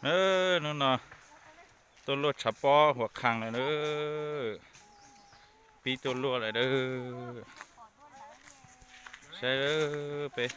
Hnub no tuaj luaj tshav pob Huas Khas lawm na. Pib tuaj luaj lawm na. Saib, peb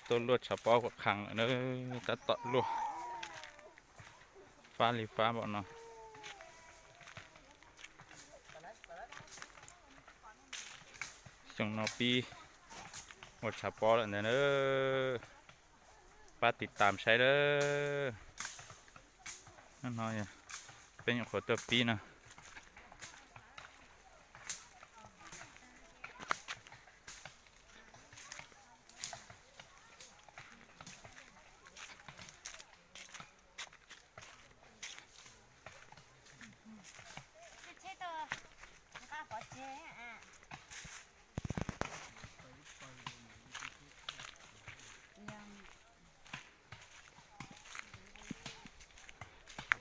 tuaj luaj tshav pob Huas Khas lawm na. Tab tom luaj fab li fab npaum no. Xyoo no pib ua tshav pob lawm ntag na. Pab tiv tam saib lawm. Hnub no peb nyuam qhuav tuaj pib no.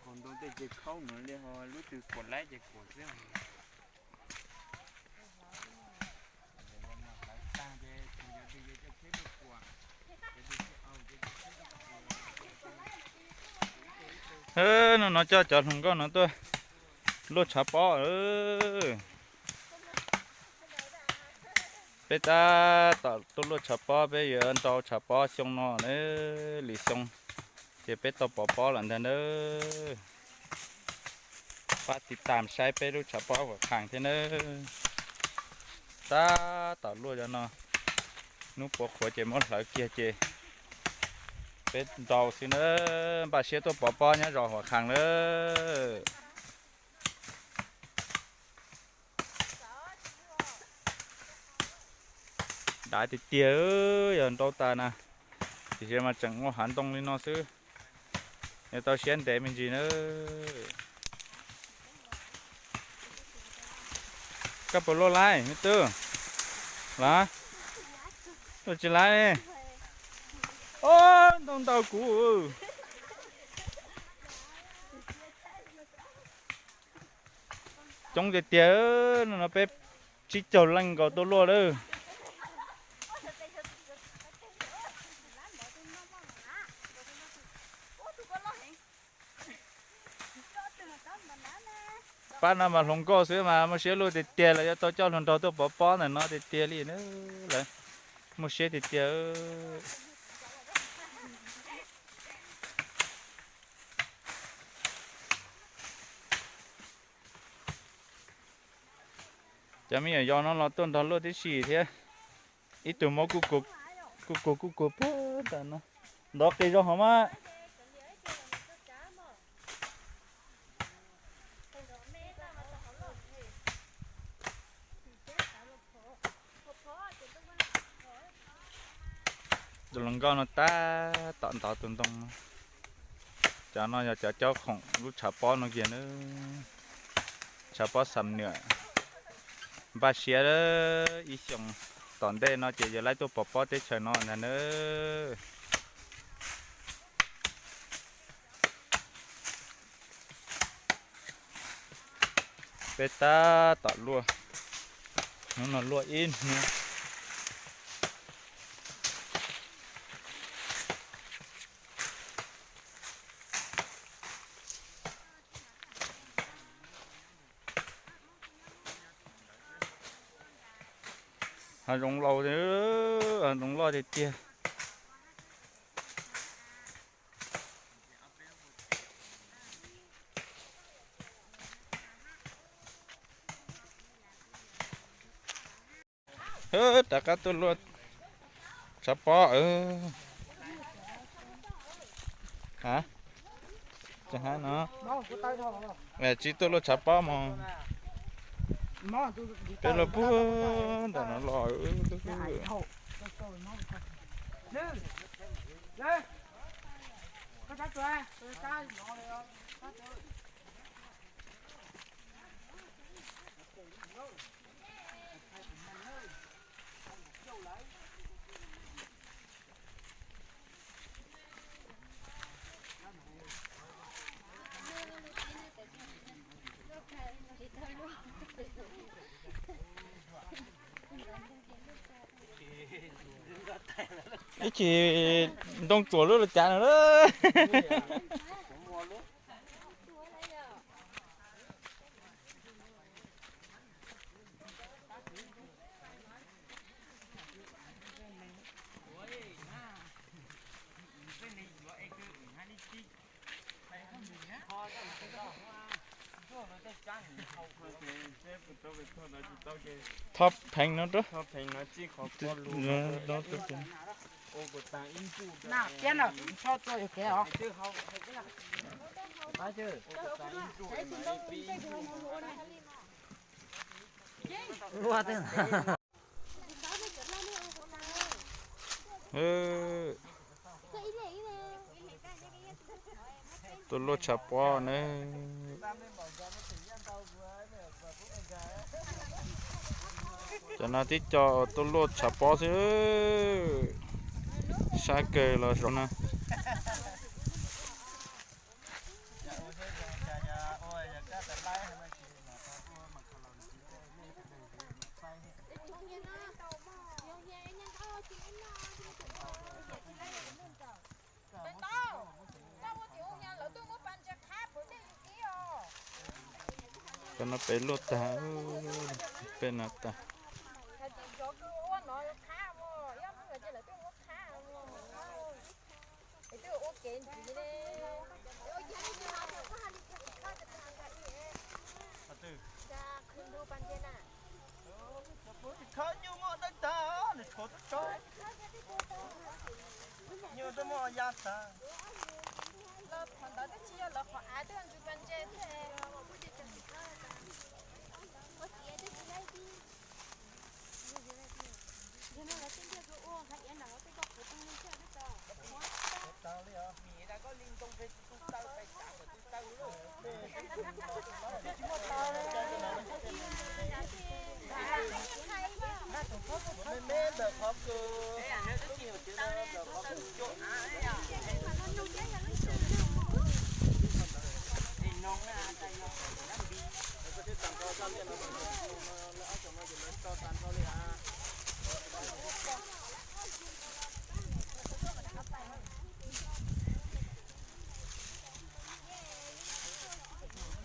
Kaus ntoo tej ces khaub no li ho lub twg kuam laib ces kuam xwb. Hnub no coj cov hluas nkauj no tuaj luaj tshav pob. Peb tab tom tuaj luaj tshav pob, peb yuav nrau tshav pob xyoo no na, lwm xyoo ces peb tau pov pob lawm ntag nawb. Pab tiv tam saib peb lub tshav pob Huas Khas thiab nawb. Tab tom luaj cov no, hnub puav qhuav ces muab hlawv kiag ces peb nrau xwb nawb. Npaj siab tuaj pov pob nyob zos Huas Khas nawb. Dav tiag tiag, yog nrau tas na, tiam sis mas tseem muaj hav ntoo li no xwb, yuav tau siab ntev me ntsis nawb. Koj puas luaj laib me tub? Los, luaj tsis laib li. Ob, ntoo ntaus kuv. Coob tiag tiag, no peb tsib caug leej nkaus tuaj luaj lawm. Pab no mas hluas nkauj xwb mas muaj siab luaj tiag tiag, lawv yuav tau coj hluas nraug tuaj pov pob ntawm no tiag tiag li na. Lawv muaj siab tiag tiag. Cov me nyuam yaus no los tuaj nrog luaj tib si thiab. Ib tug mob kuj kuj kuj kuj puag ntawm no. Ntov qis zoo hov mas. Tus hluas nkauj no tab tom ntov tus ntoo no. Cov no yog cov caub khoom lub tshav pob no kiag na. Tshav pob Xam Nuam. Npaj siab ib xyoos tom ntej no ces yuav laib tuaj pov pob teb chaws no ntag nawb. Peb tab tom luaj, hnub no luaj ib hnub. Hav zoov laus, hav zoov loj tiag tiag. Rov qab tuaj luaj tshav pob. A, tsis tuaj luaj tshav pob mog. Peb luaj puag ntawm no los. Ib chim ntoo tsuam lub los cas no. Thob pheev no rau. Tuaj luaj tshav pob ne. Cov no tib co tuaj luaj tshav pob xwb. Sab kawg los zoo na. Cov no peb luaj tag, peb no tag.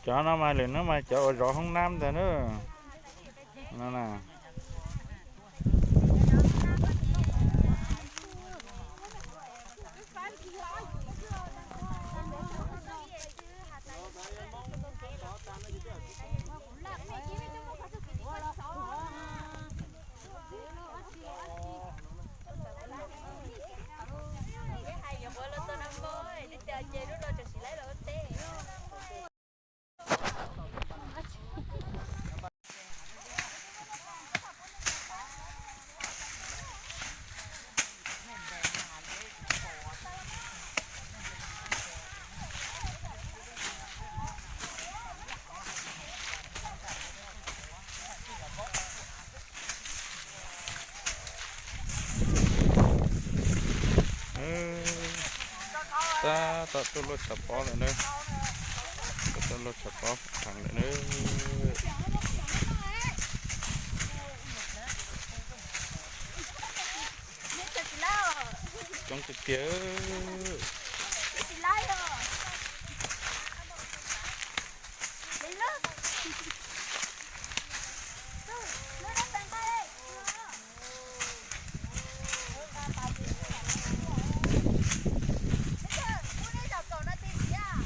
Cov no mas lwm hnub mas cov uas zov hoob nab ntag na. Tab tom tuaj luaj tshav pob lawm na. Tab tom tuaj luaj tshav pob heev lawm na. Coob tiag tiag.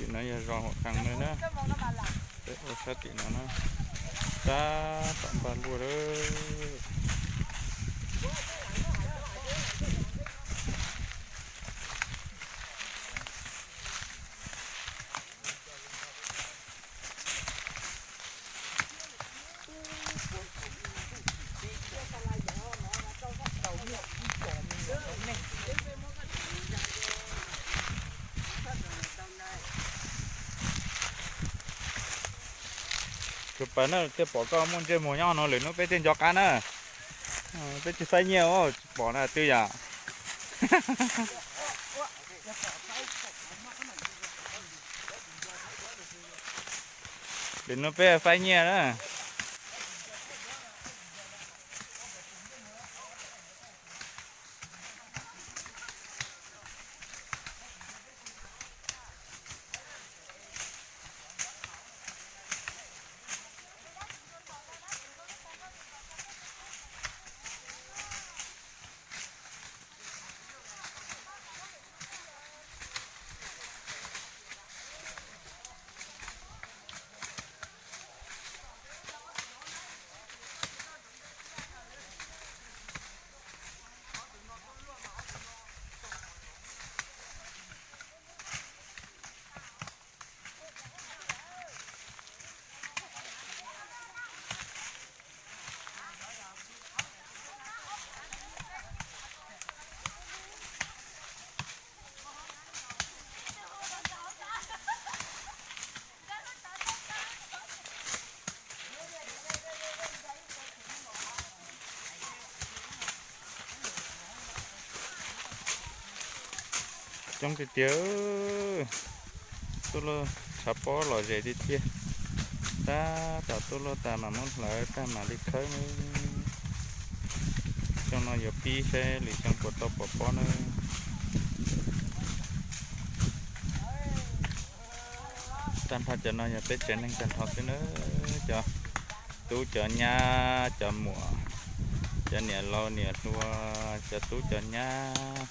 Tim no yog zos Huam Khees no na. Peb ua sab tim no na. Tab tom npaj luaj lawm. Tus pawg na, thiaj pom koj muaj ntsej muag nyob no, lwm hnub peb thiaj nco qab na. Peb tsis faib nyiaj os, tsis pom na twb yom. Lwm hnub peb faib nyiaj na. Coob tiag tiag, tuaj luaj tshav pob lom zem tiag tiag. Tab tom tuaj luaj tas mam muab hlawv tag mam li khawb na. Xyoo no yuav pib saib lwm xyoo puas tau pov pob na. Tag nrho cov no yog peb tsev neeg tag nrho xwb na. Cov tub cov nyab cov muam, cov niam laus niam hluas, cov tub cov nyab,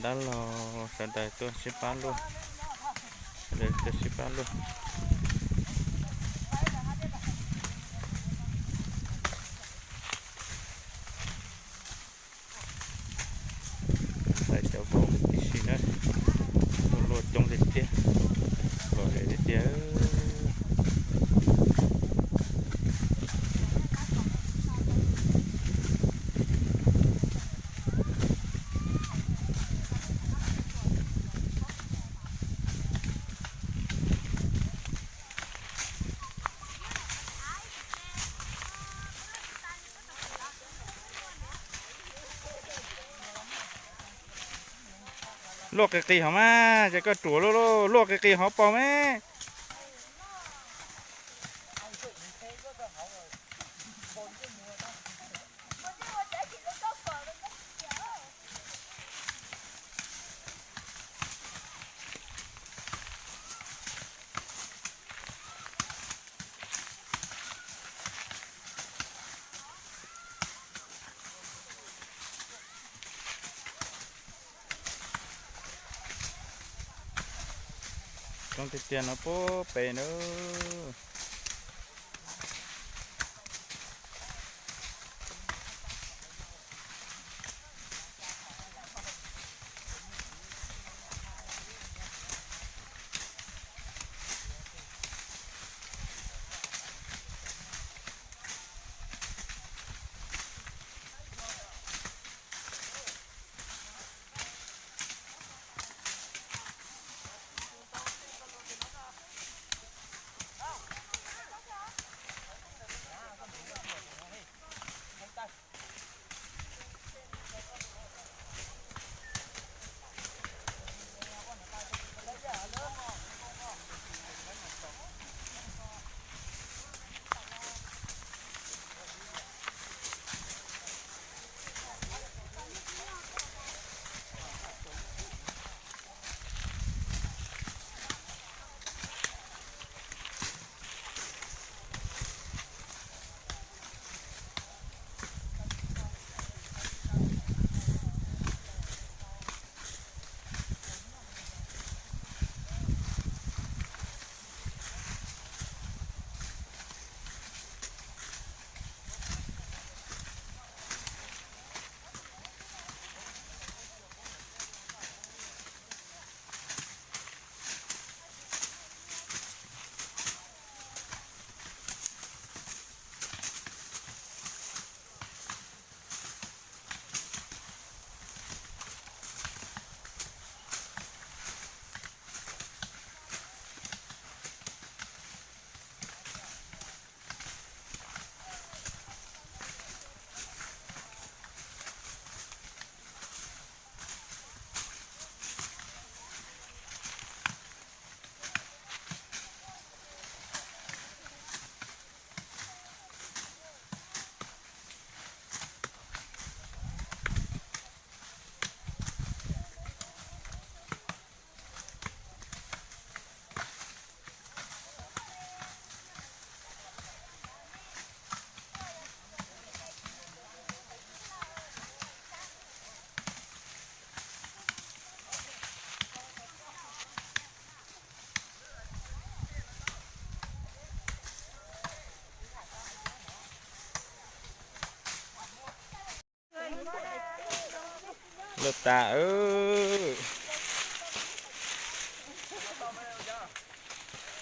dab laug sawv daws tuaj sib pab luaj, sawv daws tuaj sib pab luaj. Tais cov vauv tib si na, tuaj luaj coob tiag tiag, lom zem tiag tiag. Luaj qis qis hov mas, ces koj ruam luaj luaj, luaj qis qis hov paus mas. Coob tiag tiag no puag pem na. Lawm tas.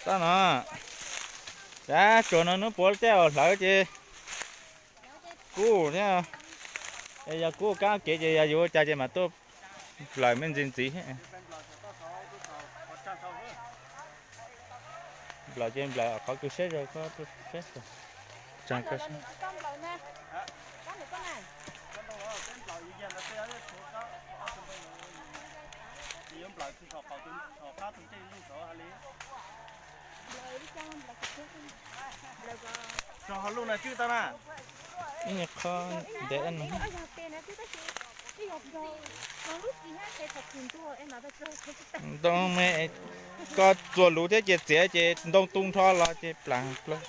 Tab no, cas tsuas no hnub puav tej zaum hlawv ces kub thiab. Yog kub kab kev ces yog yuav ua cas ces mam tuaj nplawm me ntsis ntxiv. Nplawm ces nplawm qhov kws siab zog koj tuaj saib. Tsa koj saib. Ib nyuag qho ntev no. Ntoo me, koj txuas luv thiab ces txiav ces ntoo tu nrho los ces plam plaws.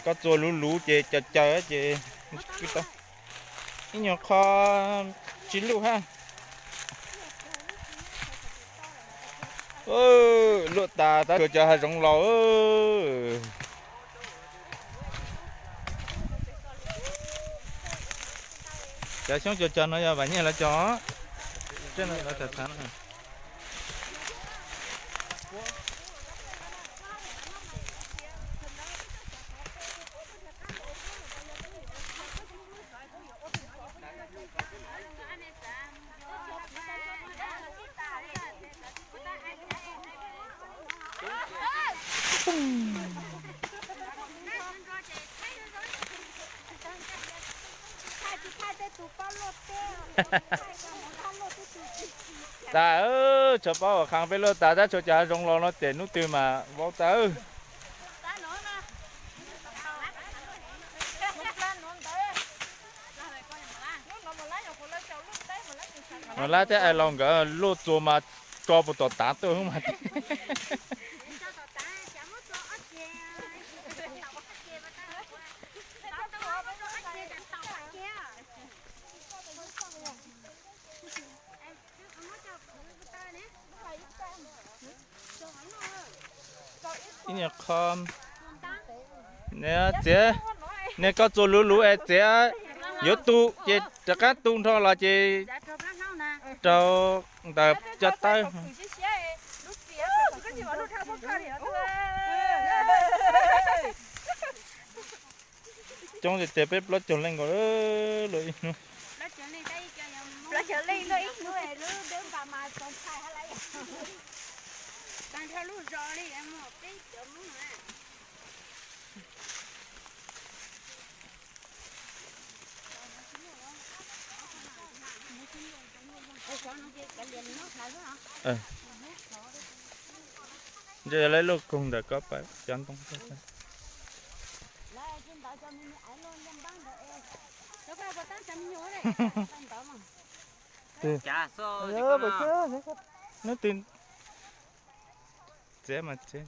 Koj txuas luv luv ces caws caws ces ib nyuag qho tsis luj hab. Luaj tas tab tsuas cov hav zoov laus. Cov xyoob cog cog no yog Vam Nyiaj lawv cog. Tas, tshuav paub as qha peb luaj tas tab tshuav cov hav zoov laus no ces hnub twg mas vau tas. Mas lab thiab Ais Laus nkawd luaj txuas mas tso puas tom tav tuaj mas. Ib nyuag qho, txiav, nej koj txuas luv luv es txiav yuav tu ces rov qab tu nrho los ces rau ntawm cov tawb. Coob tiag tiag, peb plaub caug leej nkaus luaj ib hnub. Ntshe yog lawv luaj koog ntawm koj pab cov ntoo. Hnub twg txiav mas txiav.